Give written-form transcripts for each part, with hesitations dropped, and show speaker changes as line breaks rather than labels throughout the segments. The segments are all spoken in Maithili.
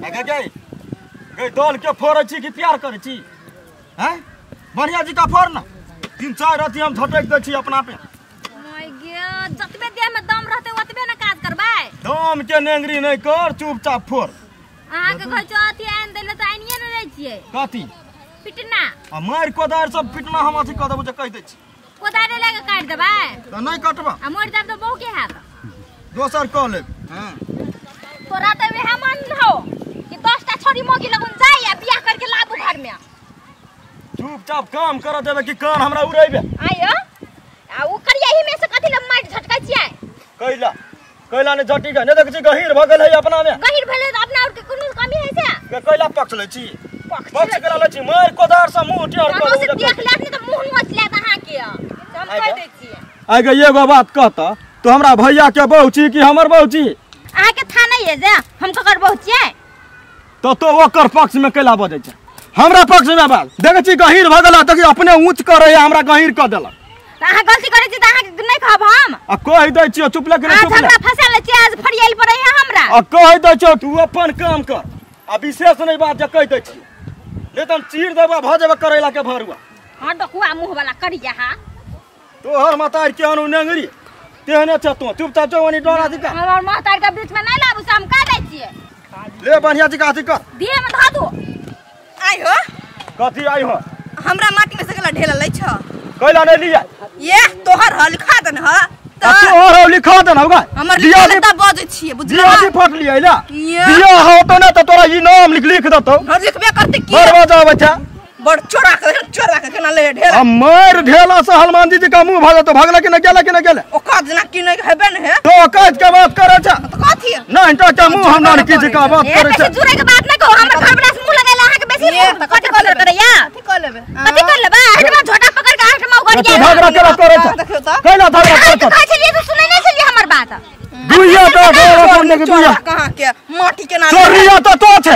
गई गई गई दल के फोड़ै छी कि प्यार करै छी हैं बढ़िया जी का फोड़ ना तीन चार अथी हम झटक दै छी अपना पे
my गे जतबे देह में दम रहते ओतबे ना काज करबै
दम के नेंगरी नहीं कर चुपचाप फोड़
अहाँ के घर अथी आनि देले त आनिए ने रहै छियै
कथी
पिटना
आ मारि कोदारि सब पिटना हम अथी कऽ देबौ जे कहि दै छी
कोदारि लए के काटि देबै
तऽ नहीं कटबा
आ मरि जाब तऽ बहु के हैत
दोसर कऽ लेब हां
तोरा तऽ वएह मन हो कि 10 टा छोरी मोगी लगुन जाय आ बियाह करके लाबू घर में
चुपचाप काम कर देबे कि कान हमरा उड़ैबे
आयो आ उ करिया ही में से कथी ले मारि झटकै छियै
कैला कैला ने झटी के ने देखै छी गहीर भ गेल है अपना में
गहीर भेलै तऽ अपना और के कोनो कमी है से
के कैला पक्ष लै छी पक्ष केला लै छी मारि कोदार से मुंह टेढ़
कर से देख लेत ने तऽ मुंह नोच लेत अहाँ के हम कहि दै छियै
आइ गे एगो बात कहत तो हमरा भैया के बहू छी कि हमर बहू छी
अहाँ के था नहीं है जे हम ककर बहू छियै
तो ओकर पक्ष में कैला बजै छै हमरा पक्ष में बात देखै छी गहीर भ गेल देखी अपने ऊंच करे हमरा गहीर क देलक
त अहाँ गलती करै छी त अहाँ के नहीं कहब हम
आ कहि दै छियै चुप ले के चुप ले
हमरा फसा ले छियै आज फरियाइल पड़ै है हमरा
आ कहि दै छियै तू अपन काम कर आ विशेष नहीं बात जे कहि दै छियै नहीं त हम चीर देबा भ जेबा करैला के भरुआ
हां डकुआ मुंह वाला करिया हां
तोहर मातार के अनु नेंगरी तेहने छ तू चुपचाप जो ओनी डोरा दिका
हमर मातार के बीच में नहीं लाबू से हम कह दै छियै
ले बढ़िया जी का अथी कर
देह में धा दो
आई हो
कथी आई हो
हमरा माटी में से गेला ढेला लै छ
कैला नहीं लिया
ये तोहर ह लिखा दन ह
त तोहर ह लिखा दन होगा
हमर लिखा त बजै छियै बुझला
दिया फट लिया ला दिया हो तो ना त तोरा ई नाम लिख लिख देतौ
हम लिखबे करते की
बड़ बजा बच्चा
बड़ चोरा के केना ले ढेला
आ मार ढेला से हनुमान जी का मुंह भ जेतौ भगला कि न गेला कि न गेला
ओकर जना की नहीं हेबे न है
तो काज के बात करै छ
त कथी
नहीं तो के मुंह हम न की का बात करै छ
जुरे के बात न कहो हमर घर बड़ा से मुंह लगैला अहाँ के बेसी कथी कर करैया
कथी कर लेबे
कथी कर लेबे हटमा झोटा पकड़ के हटमा उघड़
गेल झगड़ा केला करै छ कैला झगड़ा करै छ
कहै छलियै त सुनै नै छलियै हमर बात
दुइया तो ढेला ने के दुइया
कहां के माटी के ना
चोरनिया तो तो छे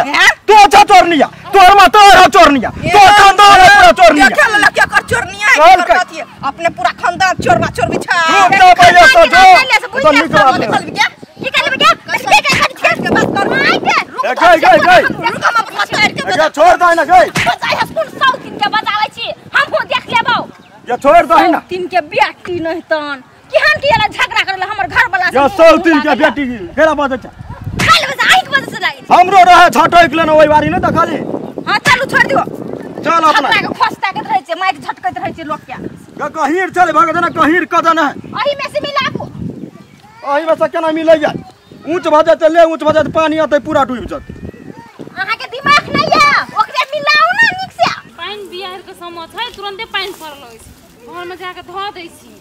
तो छे चोरनिया तोर मा तो है चोरनिया तो खानदान है पूरा चोरनिया
क्या खेल क्या कर चोरनिया है कथी अपने पूरा खानदान चोरवा चोर बिछा
चुप पहिले तो जो तो निकल
क्या की कर लेबे क्या के बात कर
ए गई गई गई
रुक हम अपन मास्टर के
ए छोड़ दे ना गई
बचाइ हस कोन साउ दिन के बचाबै छी हम को देख लेबौ
ये छोड़ दे ना
तीन के बेटी नहीं तन केहन के एला झगड़ा करले हमर घर वाला
या सौ तीन के बेटी केरा बजै छ
खाली बस आइक बजै से लागि
हमरो रहे झटक लेने ओइ बारी ने देखली
हां चलू छोड़ दियो
चल अपना
झगड़ा के खोसता के रहै छै माइक झटकैत रहै छै लोक के
गहीर चले भग देना गहीर क देना
एही में से मिलाबू
एही में से केना मिलैया ऊंच भ जाय त ले ऊंच भ जाय पानी आतै पूरा डूबि जात
अहाँ के दिमाग नहीं है ओकरे मिलाऊ ना नीक से
पानि बियाह के समय छै तुरंते पानि पड़ल अछि घर में जाके धो दै छी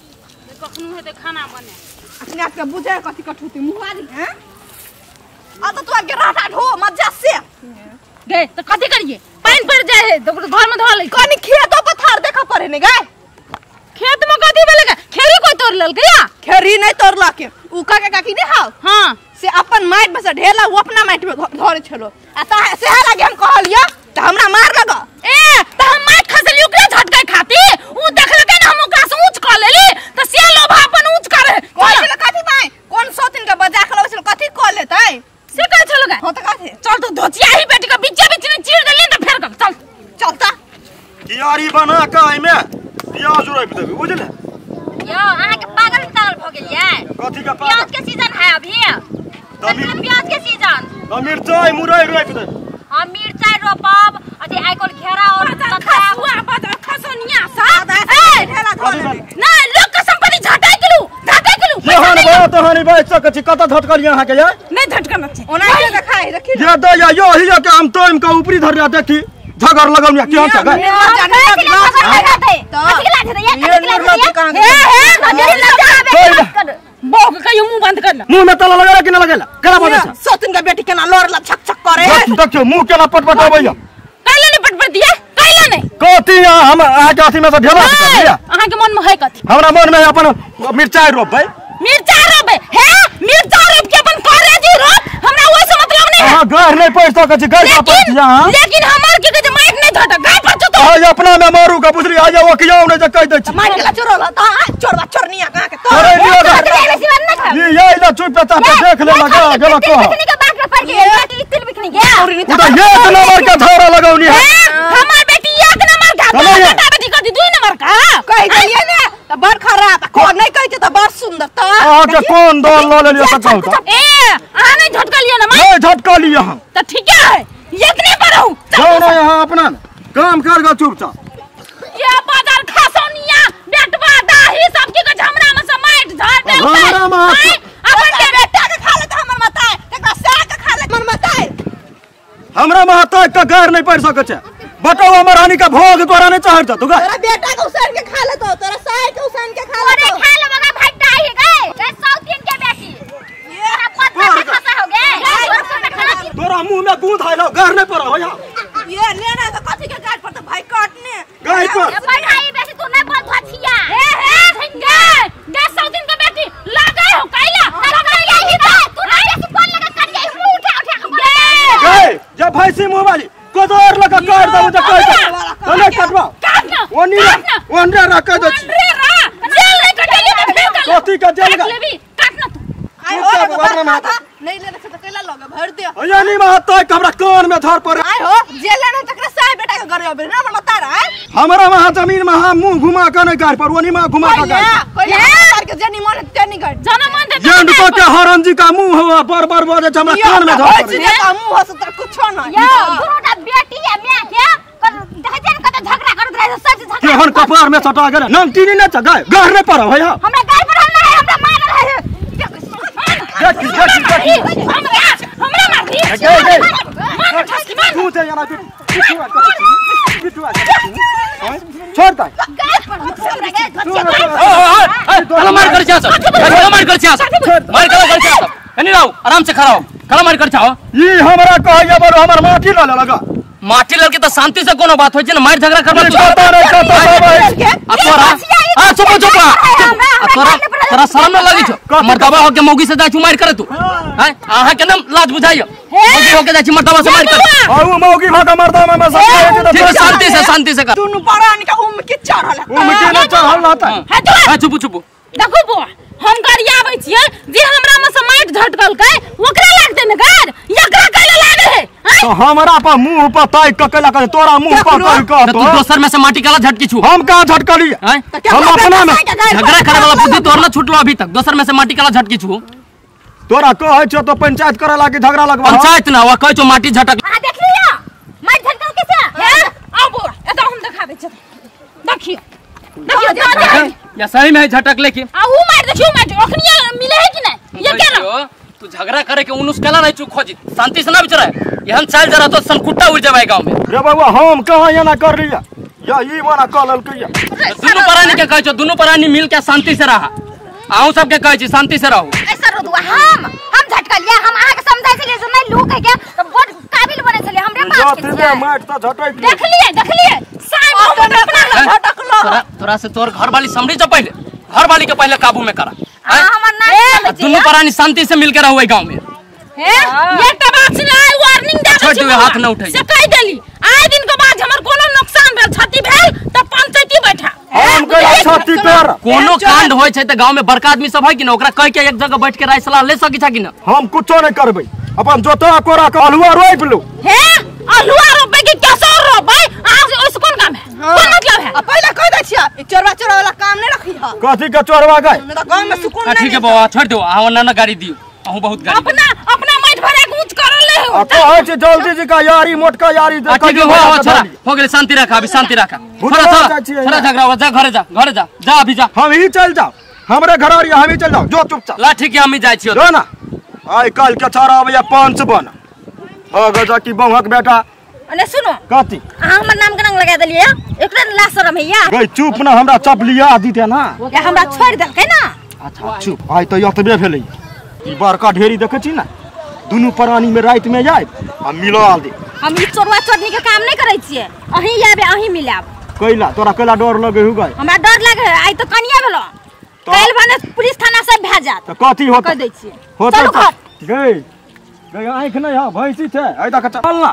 कखनो हेतै खाना बने
अपने आप के बुझे कथी कठुती मुंह आदि हैं आ त तू आगे राटा ढो मजा से
गे त कथी करिए पानि पड़ जाय है तो घर में धो लै
कनी खेतो पथार देख पड़े ने गे
खेत में कथी भेलै गे खेरी कोई तोड़ लेलकै या
खेरी नहीं तोड़लक उ काका काकी नहीं हाउ
हां
से अपन माटि में से ढेला उ अपना माटि में धरे छलो आ ता सेहे लागे हम कहलियो त हमरा मार लग
ए त हम माटि खसली ओकरा झटकै खाती उ देखलकै न हम ओकरा से ऊंच क लेली त से लोभा अपन ऊंच करे
कहै छलो कथी माय कोन सौतिन के बजा के लबै छलो कथी क लेतै
से कहै छलो गे
हां त कथी
चल तू धोचिया ही बेटी के बीचे बीच में चीर देली त फेर चल
चलता
कियारी बना के एमे प्याज रोपि देबी बुझले
यो अहाँ के पागल तागल भ गेलियै
कथी के पागल
प्याज के सीजन है अभी त प्याज के सीजन
त मिरचाई मुरई रोपि देबी
हां मिरचाई रोपब अथी आइ काल घेरा और
खसुआ बद खसनिया सा
ए ढेला धो लेबे
ना लोक के संपत्ति झटाई गेलु झटाई गेलु
एहन बात अहाँ नहीं बाजि सकै छी कतऽ झटकलियै अहाँ के यै
नहीं झटकना छै
ओना के देखाइ रखी
ये दे या यो ही के हम तोइम के ऊपरी धरिया देखी झगड़ लगौनिया केहन छै गै
बौक कहियो मुंह बंद कर ले
मुंह में ताला लगेला कि ना लगेला केना बजै छै
सौतिन के बेटी केना लड़ला छक छक करे
देखियो मुंह केना पटपट अबैया
कैला नहीं पटपट दिया कैला नहीं
कथी हम अहाँ के अथी में से ढेला लिया
अहाँ के मन में है कथी
हमरा मन में अपन मिरचाई रोपबै
मिरचाई रोपबै हे मिरचाई रोप के अपन करेजी रोप हमरा ओइ से मतलब नहीं है
अहाँ गैर नहीं पड़ सकै छी गैर पर छी अहाँ
लेकिन हमर के कहै माइक नहीं धट गाय पर चुतो
अहाँ अपना में मारू के बुझली आ जाओ कि जाओ नहीं जे कहि दै छी
माइक ला चोरला त चोरवा चोरनिया कहां के
तो ये ये ला चुप पे चाप देख ले लगा गेल कह
के बात पर पड़ के तिल बिखनी गे
उ त एक नंबर के झगड़ा लगौनी है।
हमर बेटी एक नंबर का बेटा बेटी कथी 2 नंबर का
कहि दिलिए ने त बड़ खराब को नहीं कहै छै त बड़ सुंदर त
अहाँ के कोन दल ल लेलिए से कहू त।
ए अहाँ नहीं झटकलिए ना?
नहीं झटकलिए हम
त ठीक है, इतने पर रहू।
जाओ ना यहाँ अपना काम कर ग चुपचाप।
ये बाजार खसौनिया बेटवा दाही सब की के झमरा में से माइट झाड़ दे।
हमरा में
अपन
बेटा के खा ले त हमर मताय एकरा साग के खा ले हमर मताय।
हमरा में हता के गार नहीं पड़ सके छै। बताओ हमर रानी का भोग तोरा नहीं चढ़ जा तू गा।
तोरा बेटा के उसान के खा ले तो तोरा साग के उसान के खा ले।
अरे खा ले मगर भाई दाही गए ए साउथ के बेटी ये पत्ता खसा हो गए
तोरा मुंह में गूंद आइलो गार नहीं पड़ हो यहाँ।
ये लेना तो कथी के गाड़ पर त भाई काटने
गाय पर
ए भाई बेटी तू नहीं बोल धथिया।
ए हे झिंगे गे साउथ के बेटी लागे हो काइला
लगा ही तू नहीं बेटी बोल लगा करिए मुंह उठा उठा के बोल
गए जब भैंसी मुंह वाली कोदर लगा काट दो मुझे काट दो चले कटवा
काट ना
ओनी ओनरे रख दो छी
ओनरे रा जेल नहीं कटेली में फेर कर
कथी का जेल का
लेबी काट ना तू।
आई हो बाबा नहीं लेना से त कैला लगे भर दे।
अया नहीं महता हमरा कान में धर पर
आई हो जेल लेना तकरा साय बेटा के घर अबे ना हमर मता रहा
हमरा वहां जमीन में हां मुंह घुमा के नहीं गाड़ पर ओनी में घुमा के गाड़
कोई के जेनी मन तेनी गाड़
जाना मन दे
ये नको के हरन जी का मुंह हो बर बर बजे हमरा कान में धर पर
जी का मुंह हो से कुछो ना।
यो दुनूटा बेटी आ my के देखै छै कत झगड़ा करत रहे सब झगड़ा
केहन कपार में सटा गेल नमकीनी न चगाय गाड़ नहीं पर भैया
हमरा गाड़ पर ना है हमरा मारल है।
देख देख देख
हमरा हमरा मार दी मार ठसकी मार
तू ते याना बिटुआ छोड़ दे
कला मार कर छा सब कला मार कर छा सब मार कला कर छा सब कनी राव आराम से खड़ा हो कला मार कर छा।
ई हमरा कहैया बरो हमर माटी ल लगा
माटी लड़के त शांति से कोनो बात होय छै न मार झगड़ा करबा
पता नहीं कत सब है
आ तोरा आ चुप चुप आ तोरा तोरा शरम न लगै छौ मर्दबा हो के मौगी से जाइ छु मार करे तू हैं अहाँ के नाम लाज बुझाइयो मौगी हो के जाइ छु मर्दबा से मार करे
आ उ मौगी भ के मर्दबा में सब
ठीक है शांति से कर
दुनु परानी का उम के चढ़ल
उम के न चढ़ल रहता
है
चुप चुप।
देखो बुआ हम गरियाबै छियै जे हमरा में से माटि झटकलकै ओकरा लागतै ने गार एकरा कैला लागे है
तो हमरा पर मुंह पर ताक के कैला करे तोरा मुंह पर ताक के
तू दोसर में से माटी काला झटकी छु
हम कहां झटकली हम अपना में
झगड़ा करे वाला बुद्धि तोर ना छूटलो अभी तक दोसर में से माटी काला झटकी छु
तोरा कहै छौ तो पंचायत करे लागी झगड़ा लगवा
पंचायत ना वा कहै छौ माटी झटक।
हां देख लियो माटी झटकल कैसे
हे आओ बुआ एता हम देखाबै छी देखियो देखियो
या सही में झटक लेके
आ उ मार देखियो माटी ओखनिया मिले है कि नहीं ये केना
तू झगड़ा करे के उनुस केला नहीं चुक खोजी शांति से ना बिचरा एहन चाल जरा तो सनकुट्टा उड़ जावे गांव में।
रे बाबा हम कहां एना कर लिया या ई वाला कह ललकै या
दुनु प्राणी के कहै छौ दुनु प्राणी मिल के शांति से रहा अहूं सब के कहै छी शांति से रहू।
ऐसा रोदुआ हम झटकलिया हम अहाँ के समझाइ छलियै जे नहीं लू कह के त बड़ काबिल बनै छलियै हमरे बात के
माट त झटक
देखलियै देखलियै साइ मुंह अपना
झटकलो।
तोरा से तोर घर वाली समझी छ पहिले घर वाली के पहिले काबू में करा
हमर ना
दुनु प्राणी शांति से मिल के रहू गांव में।
हे ये तबाक से आई वार्निंग दे
छोड़ दे हाथ न उठाई
से कह देली आए दिन के बाद हमर कोनो नुकसान भेल क्षति भेल त पंचायती बैठा
हम कहि क्षति कर
कोनो कांड होय छै त गांव में बड़का आदमी सब है कि न ओकरा कह के एक जगह बैठ के राय सलाह ले सकी छ कि न।
हम कुछो नहीं करबै अपन जोता कोरा के अलुआ रोप लू।
हे अलुआ रोपै कि केसर रोपै आज ओइस कोन काम है कोन मतलब है
आ पहिले कह दै छियै ई चोरवा चोरवा वाला काम नहीं रखी ह
कथी के चोरवा गए
नहीं त गांव में सुकून नहीं।
ठीक है बाबा छोड़ दो अहाँ ना गाड़ी दियो अहूं बहुत गाड़ी
अपना अपना माइट भरे के ऊंच करल ले हो
आ कहै छै जल्दी जी का यारी मोटका यारी
दे ठीक है हो छोड़ा हो गेलै शांति रखा अभी शांति रखा छोड़ा छोड़ा छोड़ा झगड़ा हो जा घरे जा घरे जा जा अभी जा
हम ही चल जाओ हमरे घर आ हम ही चल जाओ जो चुपचाप
ला ठीक है हम ही जाइ छियो
जो ना आइ काल के छोड़ा आबैया पंच बन हो गजा की बहुक बेटा
अने सुनो
कथी
अहाँ हमर नाम के रंग लगा देलियै एकरा ला शरम हैया
गई चुप ना हमरा चपलिया दीते ना
या हमरा छोड़ देलकै ना।
अच्छा चुप आइ त एतबे भेलै ई बड़का ढेरी देखै छी ना दुनू प्राणी में रात में जाए आ मिला दे।
हम ई चोरवा चोरनी के काम नहीं करै छियै अहीं आबे अहीं मिलाब।
कैला तोरा कैला डर लगे हु गई?
हमरा डर लगे है आई तो कनिया भेलो काल्हि भने पुलिस थाना से भए जात
त कथी होत
कह दै छियै।
होतै
चलू घर।
गई गई आँख नहीं है भैंसी छै ऐ दख चल ना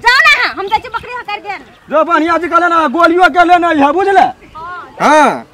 जाओ ना हम जाइ छी बकरी हकर के।
जो बढ़िया जी कहले ना गोलियो के लेने है बुझले। हां।